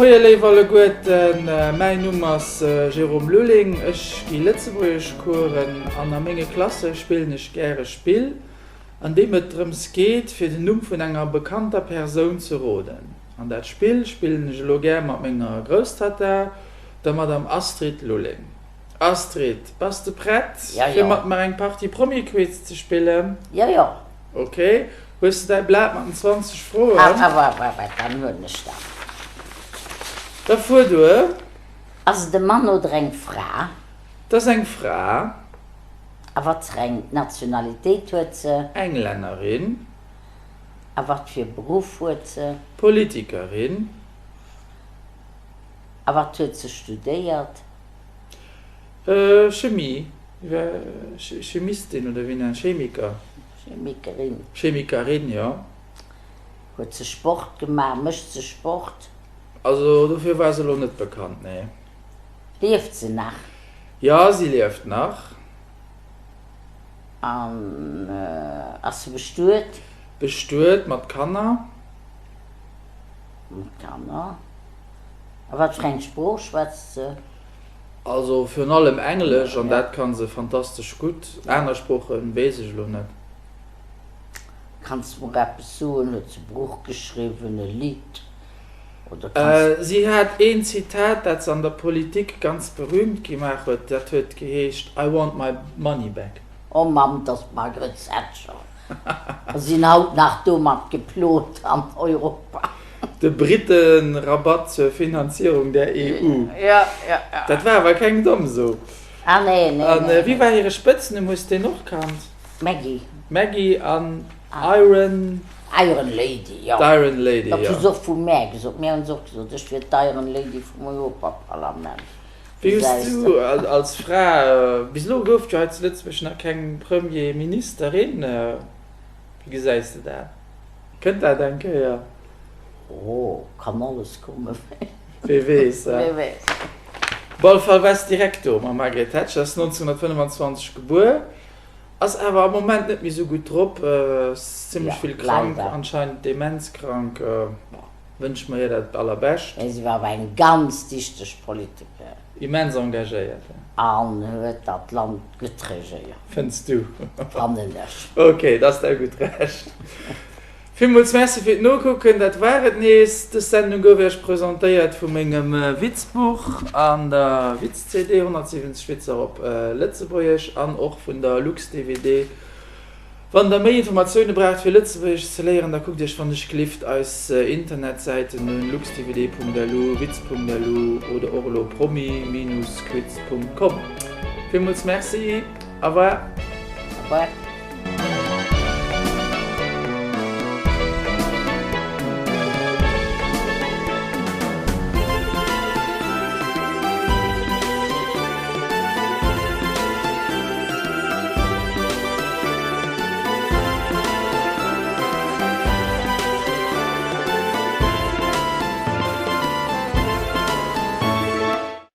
Moie léif alleguerten, mäin Numm ass Jérôme Lulling, ech gi Lëtzebuergeschcoursen an a menge Klasse spillen ech gär e Spill, an deem et drëms geet, fir den Numm vun enger bekannter Persoun ze roden. An dat Spill spillen ech elo gär mat menger Grousstatta, der Madame Astrid Lulling. Astrid, bass de prett, fir mat mer eng Partie Promi-Quiz ze spillen? Jo, jo. Ok. Hues de däi Blat mat den 20 Froen? Dann huelen ech dat. Da fuer duer. Ass et e Mann oder eng Fra? Et ass eng Fra. A wat fir eng Nationalitéit huet se? Englännerin. A wat fir e Beruff huet se? Politikerin. A wat huet se studéiert? Chemie. Chemistin oder wéi nennt, Chemiker? Chemikerin. Chemikerin, jo. Huet se Sport gemaach? Mécht se Sport? Also dofir war se elo net bekannt, nee. Lieft se nach? Jo, si lieft nach. An ass se bestuet? Bestuet, mat Kanner. Mat Kanner. A wat fir eng Sprooch schwätzt se? Also virun allem Englesch, an dat kann se fantastesch gutt. Aner Sproochen weess ech elo net. Kanns de mer eppes soen? Huet se e Buch geschriwwen, e Lidd oder kanns. Si hat een Zitat, dat se an der Politik ganz berühmt gemaach huet, dat huet geheescht, I want my money back. Oh Mamm, 't ass d'Margaret Thatcher. A sinn haut nach domat geplot an Europa. De Briten-Rabatt zur Finanzierung der EU. Ja, ja, ja. Dat war awer keng domm So. Ah, nee, nee, An nee. wéi war hire Spëtznumm? Hues de deen och kannt? Maggie. Maggie an Iron. Iron Lady, jo. D'Iron Lady, Dat hu jo. se och vu mär gesot. Mir hunn se och gesot, ech wier d'Iron Lady vum Europaparlament. Wéi hues du als Fra, bis elo gouf et jo hei zu Lëtzebuerg nach keng Premierministerin, wéi gesäis de dat? Kënnt dat eng Kéier? Oh, kann alles kommen. Wee weess, eh? Wee weess. Op alle Fall war se direkt do mam Margaret Thatcher, ass 1925 gebuer, ass awer am Moment net méi esou gutt drop, ass zimmlech vill krank, anscheinend demenzkrank. Wënsche mer hir dat Allerbescht. Mee si war awer eng ganz dichteg Politikerin. Immens engagéiert. An huet dat Land gutt regéiert. Fënns du? Fannen ech. Ok, dat ass däi gutt Recht. Villmools Merci fir d'Nokucken. Dat war et nees. Dës Sendung gouf Iech presentéiert vu mengem Witzbuch an der Witz-CD, 170 Witzer op Lëtzebuergesch, an och vun der Lux-DVD. Wann der méi Informatioune braucht fir Lëtzebuergesch ze léieren, da kuckt iech wann ech glift eis Internetsäiten un, luxdvd.lu, witz.lu oder och elo promi-quiz.com. Villmools Merci, au revoir. Au revoir.